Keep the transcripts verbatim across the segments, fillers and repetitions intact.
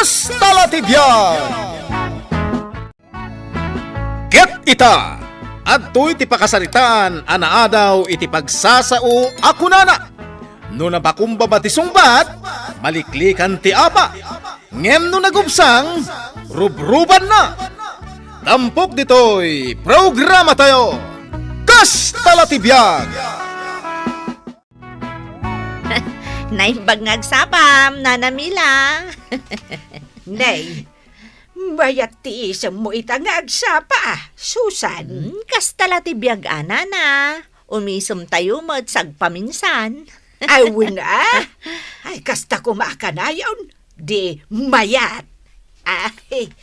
Kasta la ti biag! Ket ita, adtoy ti pakasaritaan a naadaw iti pagsasao a kunana, "No napakumbaba ti sungbat, maliklikan ti apa, ngem no nagubsang, rubrubanna." Tampok ditoy programatayo, Kasta la ti biag! Naimbag nga agsapam, Nana Mila. Nay, mayat ti isemmo ita nga agsapa, Susan. Hmm, kasta la ti biag a, Nana. Umisemtayo met sagpaminsan. Ay, wen a. Ay, kasta koma a kanayon. Di mayat. Ay,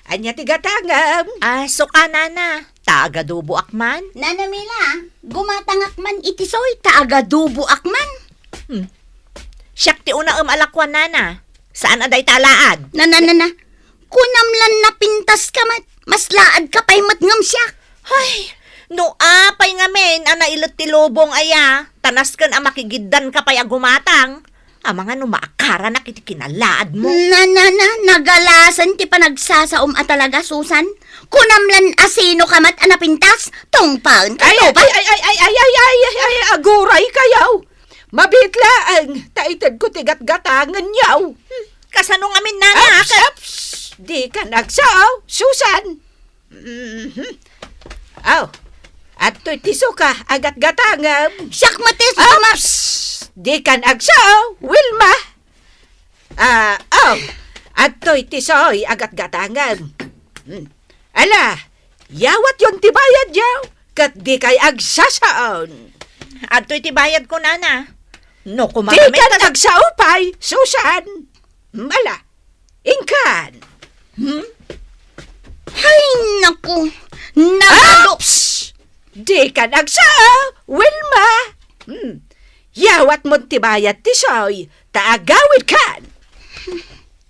ania ti gatangem? Ah, suka, Nana. Ta agaduboak man. Nana Mila, gumatangak man iti soy ta agaduboak man. Hmm. Siak ti unaem a lakuan, Nana. Saan a dayta a laad? Nana, nana. Kunam lan napintas ka met. Mas laad ka pay met ngem siak. Ay, no apay ngamin a nailet ti lubong aya, ta nasken a makigiddan ka pay a gumatang. Amangan no maakaranak iti kinalaadmo. Na, na, na, nagalasen ti panagsasaom a talaga, Susan. Kunam lan asino ka met a napintas, tungpaen ka Ay, ay, tupay. ay, ay, ay, ay, ay, ay, ay, ay, aguray kayaw. Mabiit laeng, ta itedko ti gatgatangenyaw. Hmm, kasano ngamin, Nana? Aps, Ka- aps! Di ka nagsao, Susan. Mhm. Aw, adtoy ti suka a gatgatangem. Siak met ti suka, ma- Aps! Di ka nagsao, Wilma. Ah, aw, adtoy ti soy a gatgatangem. Hmm. Ala, yawat yon ti bayad yaw, ket di kay agsasaon. Adtoy ti bayad ko, Nana. No Di kumakamit kan ka agsao pay, Susan. Mala, inkan. Hmm? Ay, naku. Nagado. Aps! Di kan agsao, Wilma. Hmm. Yawat mo ti bayad ti soy, ta agawid kan.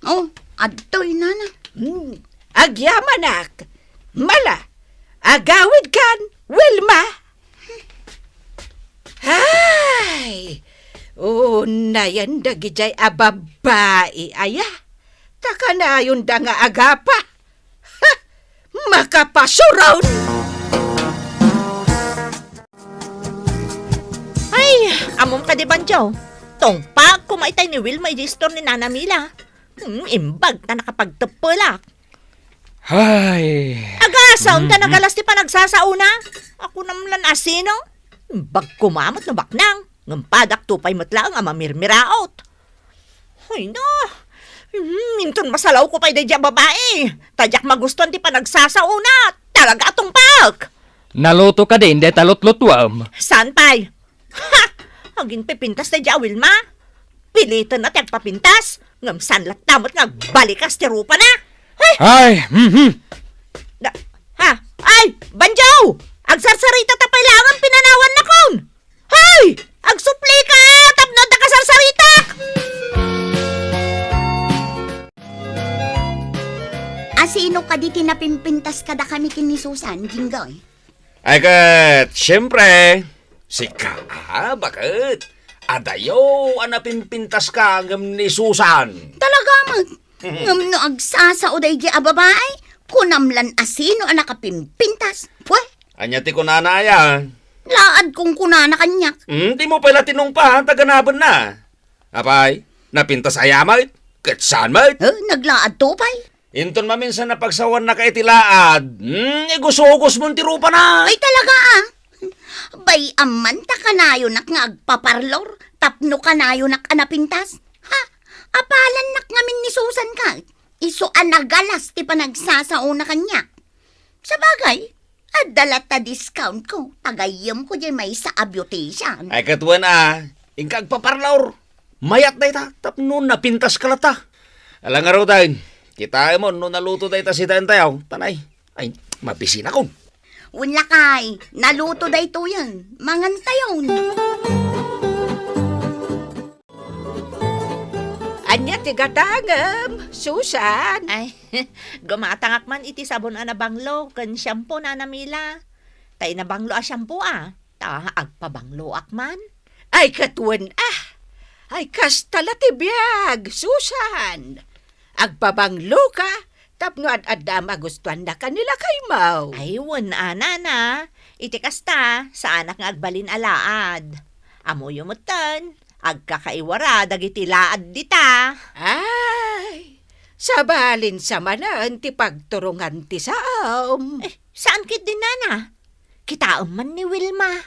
Oh, adtoy, Nana. Hmm. Agyamanak. Mala, agawid kan, Wilma. Ay, unayen dagijay a babbai aya. Ta kanayonda nga agapa. Ha! Makapasuron! Ay, ammom kadi, Banjo. Tungpag koma itay ni Wilma iti istor ni Nana Mila. Hmm, imbag ta nakapagteppelak. Ay. Agasam ta Mm-mm. nagalas ti panagsasaona. Ako namlan asino. Imbag koma met no baknang. Ngem padak tupay met laeng a mamirmiraot. Ay na. Hmm, inton masalawko pay daydi a babai. Ta diak magustuan ti panagsasaona. Talaga a tungpag. Naluto ka din, dayta lutlutuam. Saan pay? Ha! Agin pipintas daydi a Wilma? Piliten na ti agpapintas, ngem saan latta met nga agbalikas ti rupana? Ay! Ay, mhm. Da, ha? Ay, Banjo! Agsarsarita ta pay laeng pinanawannakon! Hay! Agsuplika tapno adda kasarsaritak! Asino kadi ti napimpintas kadakami ken ni Susan, Jinggoy? Ay ket, siempre, sika, ah, baket. Adayo a napimpintas ka ngem ni Susan. Talaga met. Ngem no agsasao daydi a babai, kunam lan asino a nakapimpintas. Pwe? Ania ti kunana aya? Laad kong kunana kaniak. Hmm, dimo pay la tinungpa, ta ganabenna. Apay, napintas aya met? Ket saan met? Eh, naglaadto pay. Inton maminsan a pagsawanna ka iti laad, hmm, igusugos mon ti rupana. Ay, talaga, ah. Bay-am man ta kanayonak nga agpaparlor tapno kanayonak a napintas. Ha? Apalannak ngamin ni Susan ka. Isu a nagalas ti panagsasaona kaniak. Sabagay, adda latta discount ko, ta gayyemko diay maysa a beautician. Ay, ket wen a, inka agpaparlor. Mayat dayta, tapno napintas ka latta. Ala ngaruden, kitaem no naluto dayta sitaentayo, tanay. Ay, mabisinakon. Wen lakay, naluto daytoyen, mangantayon. Ania ti gatangem, Susan? Ay, gumatangak man iti sabon a nabanglo ken shampoo, Nana Mila. Tay nabanglo a shampoo, ah. Ta agpabangloak man. Ay, ket wen, ah. Ay, kasta la ti biag, Susan. Agbabangloka tapno ad-adda a magustuannaka ni lakaymo. Ay, wen a, nana. Iti kasta, saanak nga agbalin a laad. Ammoyo metten, agkakaiwara dagiti laad dita. Ay, sabalin sa manen ti pagturongan ti saom. Eh, saan ketdin, nana? Kitaem man ni Wilma.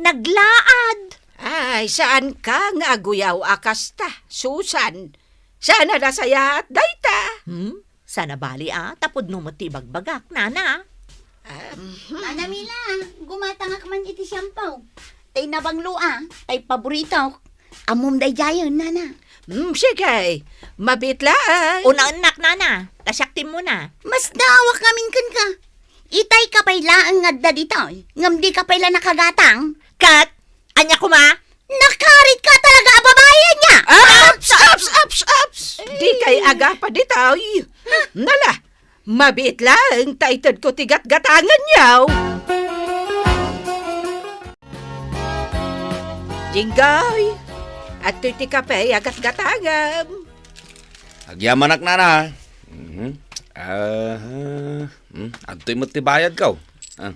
Naglaad. Ay, saanka nga aguyaw a kasta, Susan. Saan a nasayaat dayta. Hmm? Saan a bali a, ta pudno met ti ibagbagak, nana. Um, Nana Mila, gumatangak man iti siampaw. Tay nabanglo a, tay paborito. Ammom daydiayen, nana. Hmm, sige. Mabiit laeng. Unaennak, nana. Ta siak ti immuna. Masdaawak ngamin kenka. Itayka pay laeng nga adda ditoy, ngem dika pay la nakagatang. Ket, ania koma? Nakaritka talaga a babai, ania? Ups, ups, ups, ups! Dikay agapa ditoy. Nala, mabiit laeng ta itedko ti gatgatangenyo. Jinggoy, adtoy ti kape a gatgatangem. Agyamanak, nana. Mhm. Ah, hmm, adtoy met ti bayadko. Ah.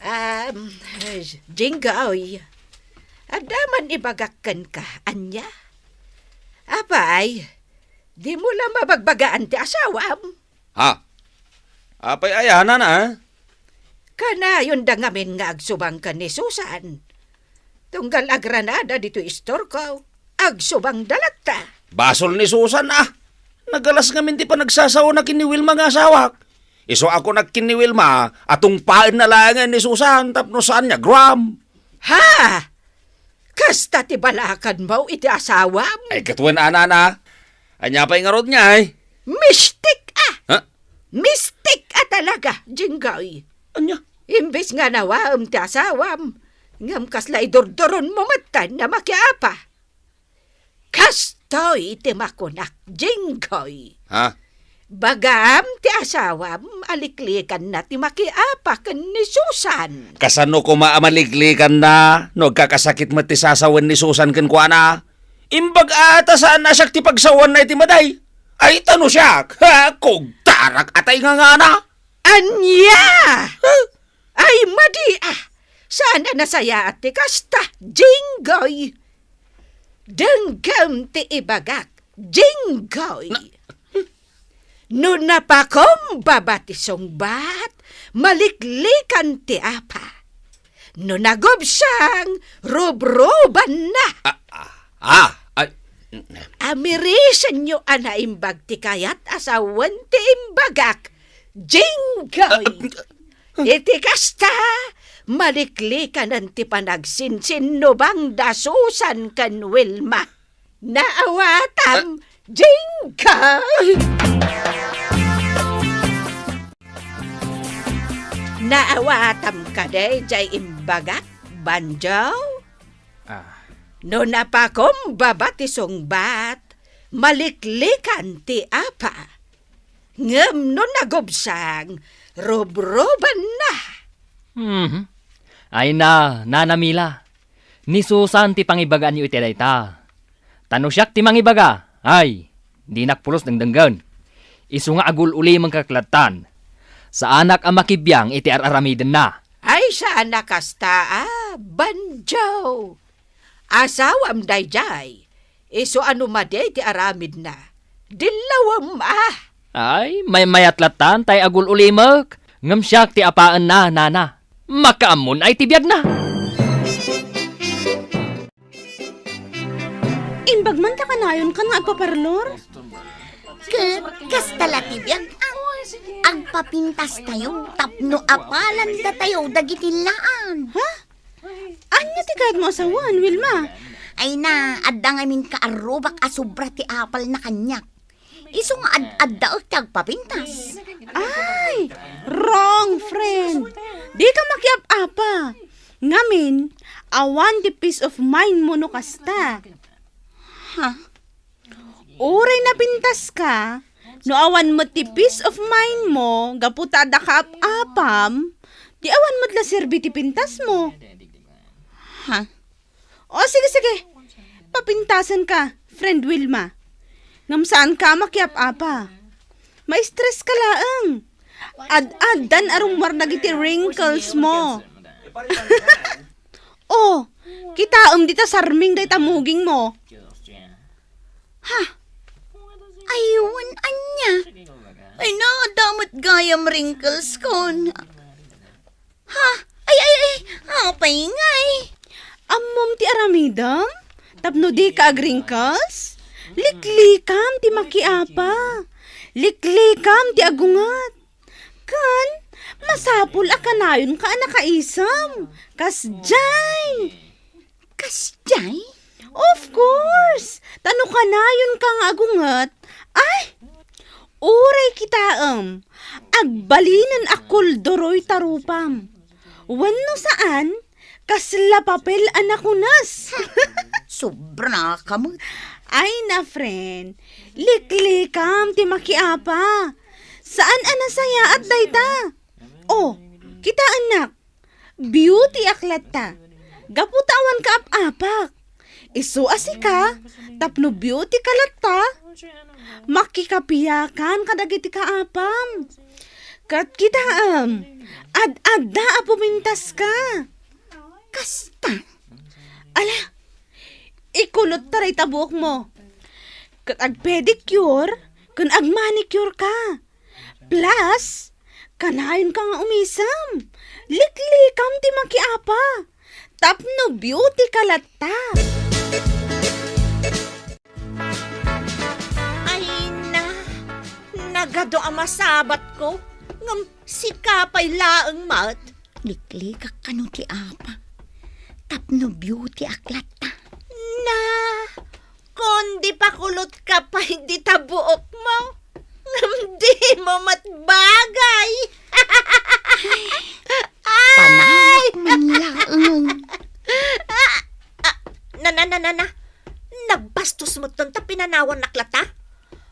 Um, Jinggoy, adda man ibagak kenka, ania? Apay, dimo la mabagbagaan ti asawam? Ha? Apay aya, nana, ah? Kanayonda ngamin nga agsubang ken ni Susan. Tunggal agranada ditoy istorko, agsubangda latta. Basol ni Susan, ah. Nagalas ngamin ti panagsasaona ken ni Wilma nga asawak. Isu a kunak ken ni Wilma a tungpaenna laengen ni Susan tapno saan nga agram. Ha? Kasta ti balakanmo iti asawam? Ay, ket wen a, nana. Ania pay ngarud ngay? Mistik a! Ha? Mistik a talaga, Jinggoy. Ania? Imbes nga nawaem ti asawam, ngem kasla idurduronmo metten a makiapa. Kastoy ti makunak, Jinggoy. Ha? Bagaam ti asawam a liklikanna ti makiapa ken ni Susan. Kasano koma a maliklikanna no agkakasakit met ti sasawen ni Susan kenkuana? Imbag a ta saan a siak ti pagsawanna iti maday. Ay, ta no siak, ha, kugtarak a tay ngangana. Ania? Huh? Ay, madi a! Saan a nasayaat ti kasta, Jinggoy? Denggem ti ibagak, Jinggoy. Na- No napakumbaba ti sungbat, maliklikan ti apa. No nagubsang, rubrubanna. Ah, ah, ah, ay. Amirisenyo a naimbag ti kayat a sawen ti imbagak, Jinggoy. Ah, ah. Iti kasta, maliklikanen ti panagsinsinnubangda Susan ken Wilma. Naawatam, Jinggoy! Naawatam kadi jay imbagak, Banjo? Ah. No napakumbaba ti sungbat, maliklikan ti apa. Ngem no nagubsang, rubrubanna. Mhm. Ay na, Nana Mila. Ni Susan ti pangibagaanyo iti dayta. Ta no siak ti mangibaga, ay, dinak pulos dengdenggen. Isu nga agul-ulimenka lattan. Saanak a makibiang iti ar-aramidenna. Ay, saan a kasta a, Banjo. Asawam daydiay. Isu a no madi ti aramidna, dillawem a. Ay, maymayat lattan tay agul-ulimek. Ngem siak ti apaenna, nana. Makaammon ay ti biagna. Imbag man ta kanayon kan nga agpaparlor? Ket kasta la ti biag, ah. Agpapintastayo tapno apalanda tayo dagiti laan. Ha? Ania ti kayatmo a sawen, Wilma? Ay na, adda ngamin kaarrubak a sobra ti apalna kaniak. Isu nga ad-addaek ti agpapintas. Ay, wrong, friend. Dika makiap-apa. Ngamin, awan ti peace of mind mo no kasta. Ha? Uray napintaska, no awan met ti peace of mind mo gapu ta adda kaap-apam, di awan met la serbi ti pintasmo. Ha? O, sige, sige. Papintasenka, friend Wilma. Ngem saanka a makiap-apa. Ma-stress ka laeng. Ad-addan a rummuar dagiti wrinkles mo. Oh, kitaem dita sarming dayta muging mo. Ha? Ay, wen ania? Ay, na, adda met gayam wrinkles kon. Ha? Ay, ay, ay, apay ngay? Ammom ti aramidem? Tapno dika ag-wrinkles? Liklikam ti makiapa. Liklikam ti agunget. Ken, masapul a kanayonka a nakaisem. Kasdiay. Kasdiay? Of course! Ta no kanayonka nga agunget, ay! Uray kitaem, agbalinen a kulduroy ta rupam. Wenno saan, kasla papel a nakunes. Sobra ka met. Ay na, friend. Liklikam ti makiapa. Saan a nasayaat dayta? Oh, kitaennak. Beauty ak latta. Gapu ta awan kaap-apak. Isu a sika, tapno beauty ka latta, makikapiakan kadagiti kaapam. Ket kitaem, ad-adda a pumintas ka. Kasta? Ala, ikulot ta dayta buok mo. Ket agpedicure, ken agmanicure ka. Plus, kanayonka nga umisem. Liklikam ti makiapa. Tapno beauty ka latta. Ay na, nagadu a masabatko, ngem sika pay laeng met. Liklikak kano ti apa. Tapno beauty ak latta. Na, kundi pakulotka pay dita buokmo. Ngem dimo met bagay. Ay! Panawak man laeng. Ah, ah, na, na, na, na, na. Nagbastos met ton ta pinanawannak latta?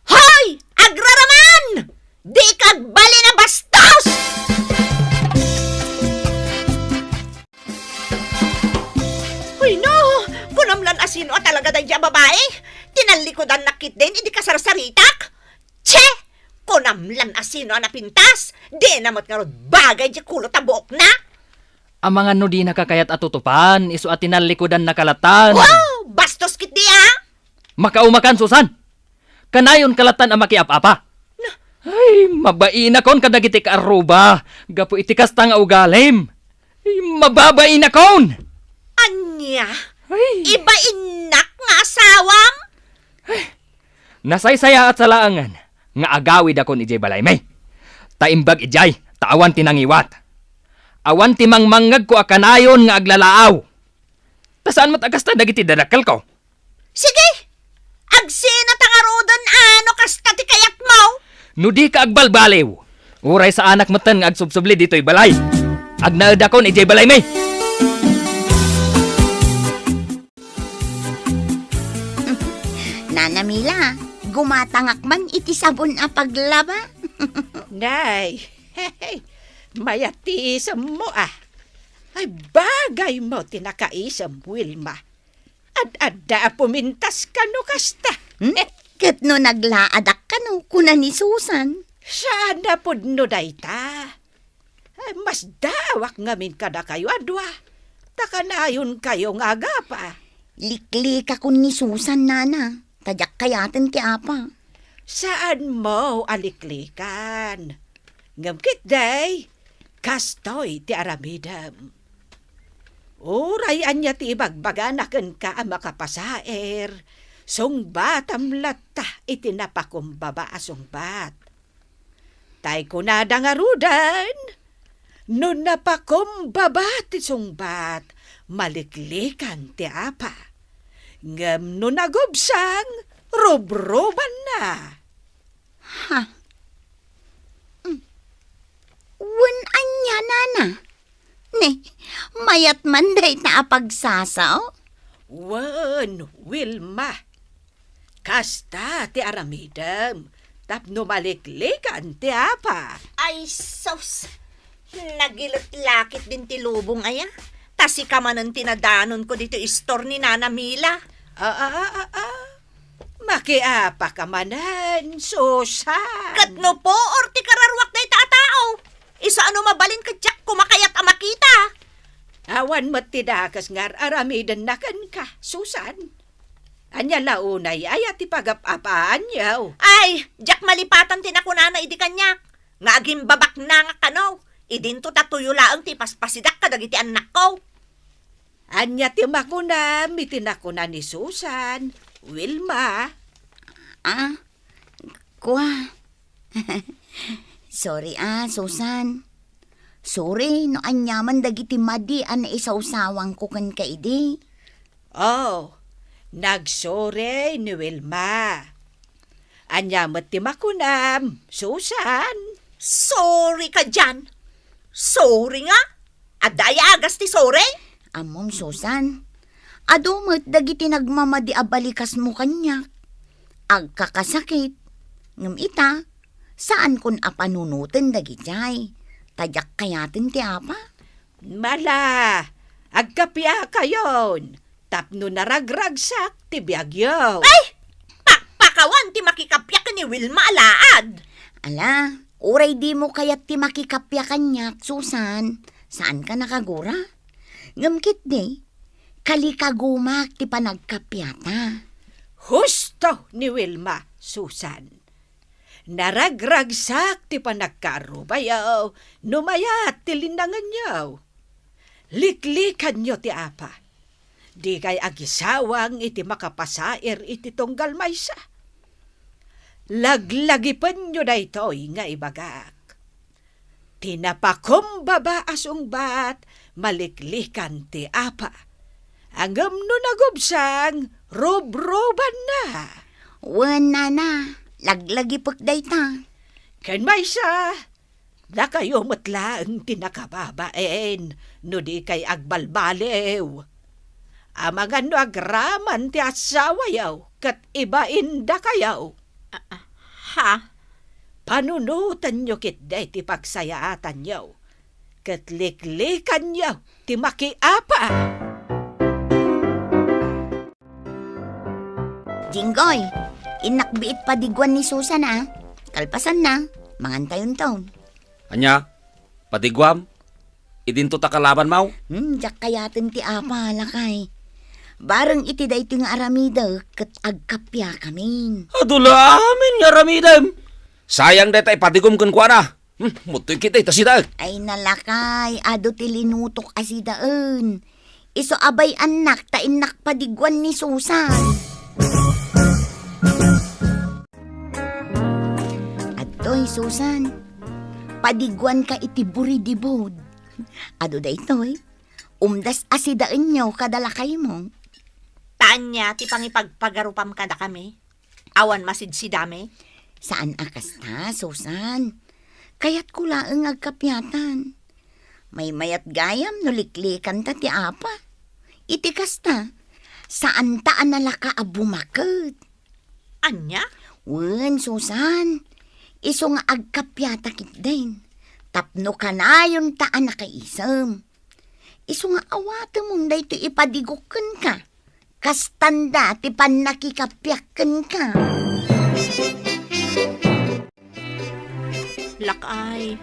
Hoy! Agraraman! Dika agbalin a bastos! Hoy, no! Kunam lan a sino a talaga daydiay a babai? Tinallikudannak ketdin idi kasarsaritak? Che! Kunam lan a sino a napintas? Dina met ngarud bagay diay kulot a buokna? Amangan no dinaka kayat a tutupan, isu a tinallikudannaka latan. Wow! Bastos ketdi, a! Makaumakan, Susan! Kanayonka latan a makiap-apa. Na- Ay, mabainakon kadagiti kaarruba gapu iti kasta nga ugalim. Ay, mababainakon! Ania? Ay. Ibainnak nga asawam? Ay, nasaysayaat sa laengen nga agawidakon idiay balaymi. Ta imbag idiay, ta awan ti nangiwat. Awan ti mangmangngegko a kanayon nga aglalaaw. Ta saan met a kasta dagiti dadakkelko. Sige! Agsinata ngaruden a no kasta ti kayatmo! No dika agbalbaliw, uray saanak metten nga agsubsubli ditoy balay. Agnaedakon idiay balaymi! Nana Mila, gumatangak man iti sabon a paglaba. Nay, mayat ti isemmo, a. Ay, bagaymo ti nakaisem, Wilma. Ad-adda a pumintas kano kasta. Hmm? Ket no naglaadak kano, kuna ni Susan. Saan a pudno dayta. Ay, masdaawak ngamin kadakayo a dua. Ta kanayonkayo nga agapa. Liklikakon ni Susan, nana, ta diak kayaten ti apa. Saanmo a liklikan. Ngem ketdi, kastoy ti aramidem. Uray ania ti ibagbagana kenka a makapasaer, sungbatam latta iti napakumbaba a sungbat. Tay kunada ngaruden, no napakumbaba ti sungbat, maliklikan ti apa. Ngem no nagubsang, rubrubanna. Ha? Mm. Wen ania, nana? Ne, mayat man dayta a pagsasao? Wen, Wilma. Kasta ti aramidem tapno maliklikan ti apa. Ay, sus! Nagilet la ketdin ti lubong aya. Ta sika manen ti nadanonko ditoy istor ni Nana Mila. Ah, ah, ah, ah, ah. Pakiapaka manen, Susan. Ket no puor ti kararuak dayta a tao, isu a no mabalin ket diak koma kayat a makita. Awan met ti dakes nga ar-aramidenna kenka, Susan. Ania la unay aya ti pagap-apaanyo? Ay, diak malipatan ti nakunana idi kaniak, nga agimbabaknangak kano, idinto ta tuyo laeng ti ipaspasidak kadagiti annakko. Ania ti makunam iti nakuna ni Susan, Wilma? Ah, kua. Sorry, ah, Susan. Sorry no aniaman dagiti madi a naisawsawangko kenka idi. Oh, nagsorry ni Wilma. Ania met ti makunam, Susan? Sorry kadian. Sorry nga? Adda aya agas ti sorry? Ammom, Susan, adu met dagiti nagmamadi a balikasmo kaniak. Agkakasakit. Ngem ita, saankon a panunoten dagijay. Ta diak kayaten ti apa. Mala, agkapiakayon tapno naragragsak ti biagyo. Ay! Pakpakawan ti makikapiak ni Wilma a laad! Ala, uray dimo kayat ti makikapiak kaniak, Susan, saanka nakagura. Ngem ketdi, kalikagumak ti panagkapiata. Husto ni Wilma, Susan. Naragragsak ti panagkaarrubayo no mayat ti linnangenyo. Liklikanyo ti apa. Dikay agisawang iti makapasair iti tunggal maysa. Laglagipenyo daytoy nga ibagak. Ti napakumbaba a sungbat, maliklikan ti apa. Ngem no nagubsang, rubrubanna. Wen, nana, laglagipek dayta. Ken maysa, dakayo met laeng ti nakababain no dikay agbalbaliw. Amangan no agraman ti assawayo ket ibain dakayo. Ah, ah, ha? Panunotenyo ketdi ti pagsayaatanyo, ket liklikanyo ti makiapa. Jinggoy, innak biit padiguan ni Susan, a. Kalpasanna, mangantayonton. Ania? Padiguam? Idinto ta kalabanmo? Hmm, diak kayaten ti apa, lakay. Bareng iti daytoy nga aramidek ket agkapiakamin. Adu la amin nga aramidem. Sayang dayta ipadigom kenkuana. Hmm, muttoy kita ita sidaek. Ay, nalakay, adu ti linutok a sidaen. Isu a bay-annak ta innak padiguan ni Susan. Adtoy, Susan, padiguanka iti buridibud. Adu daytoy, umdas a sidaenyo kada lakaymo. Ta ania ti pangipagpagarupam kadakami? Awan masidsidami? Saan a kasta, Susan. Kayatko laeng agkapiatan. Maymayat gayam no liklikanta ti apa. Iti kasta, saanta a nalaka a bumaket. Ania? Wen, Susan, isu nga agkapiata ketdin. Tapno kanayonta a nakaisem. Isu nga awatemon daytoy ipadigok kenka. Kastanda ti pannakikapiak kenka. Lakay,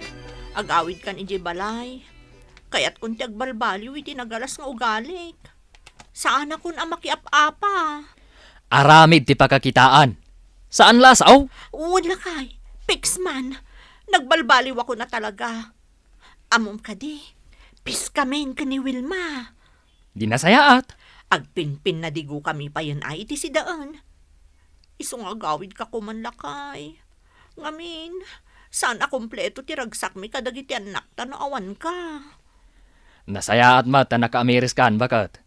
agawidkan idiay balay. Kayatkon ti agbalbaliw iti nagalas nga ugalik. Saanakon a makiap-apa. Aramid ti pakakitaan. Saan la a sao? Wen, lakay. Piksman. Nagbalbaliwakon a talaga. Ammom kadi, piskamin ken ni Wilma. Di nasayaat. Agpinpinnadigo kami payen ay iti sidaen. Isu nga agawidka koman, lakay. Ngamin, saan a kompleto ti ragsakmi kadagiti annakta no awanka. Nasayaat met ta nakaamiriskan, baket.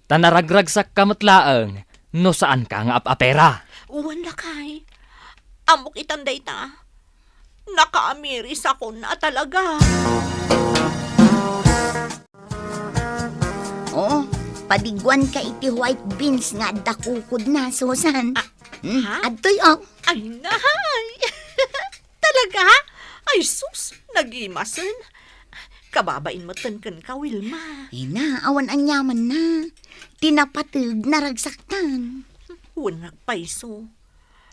Ta naragragsakka met laeng no saanka nga ap-apera. Wen, lakay. Ammok itan dayta. Nakaamirisakon a talaga. Oo, padiguanka iti white beans nga adda kukodna, Susan. Ah, hmm, ha? Adtoy, oh. Ay, nahay! Talaga? Ay, sus, nagimasen. Kababain metten kenka, Wilma. Ina, awan aniamanna. Ti napateg, naragsaktan. Wen nagpayso.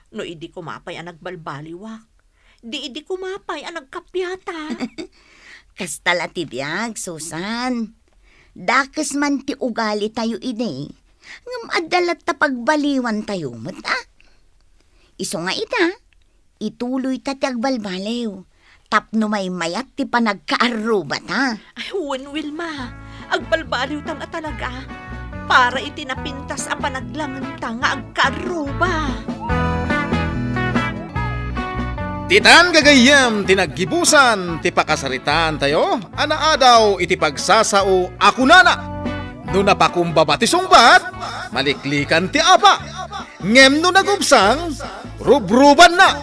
No idi koma pay a nagbalbaliwak, di idi koma pay a nagkapiata. Kasta la ti biag, Susan. Dakes man ti ugalitayo idi, ngem adda latta pagbaliwantayo met, a? Isu nga ita, ituloyta ti agbalbaliw tapno maymayat ti panagkaarrubata. Ay, wen, Wilma. Agbalbaliwtan a talaga para iti napintas a panaglangenta nga agkaarruba. Ditan gagayyem ti naggibusan ti pakasaritaantayo a naadaw iti pagsasao a kunana, "No napakumbaba ti sungbat, maliklikan ti apa. Ngem no nagubsang, rubrubanna."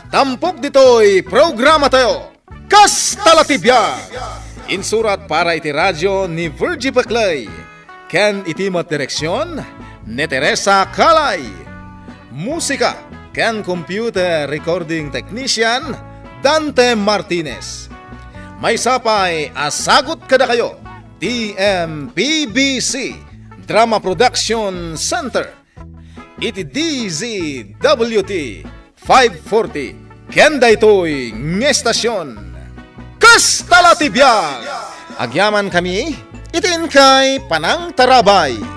Tampok ditoy programatayo, Kasta la ti biag! Insurat para iti radio ni Virgie Paclay, ken iti met direksion ni Teresa Calay. Musika ken computer recording technician, Dante Martinez. Maysa pay a sagut kadakayo ti M P B C Drama Production Center iti D Z W T five forty, ken daytoy nga estasion. Kasta la ti biag! Agyamankami iti inkay panangtarabay.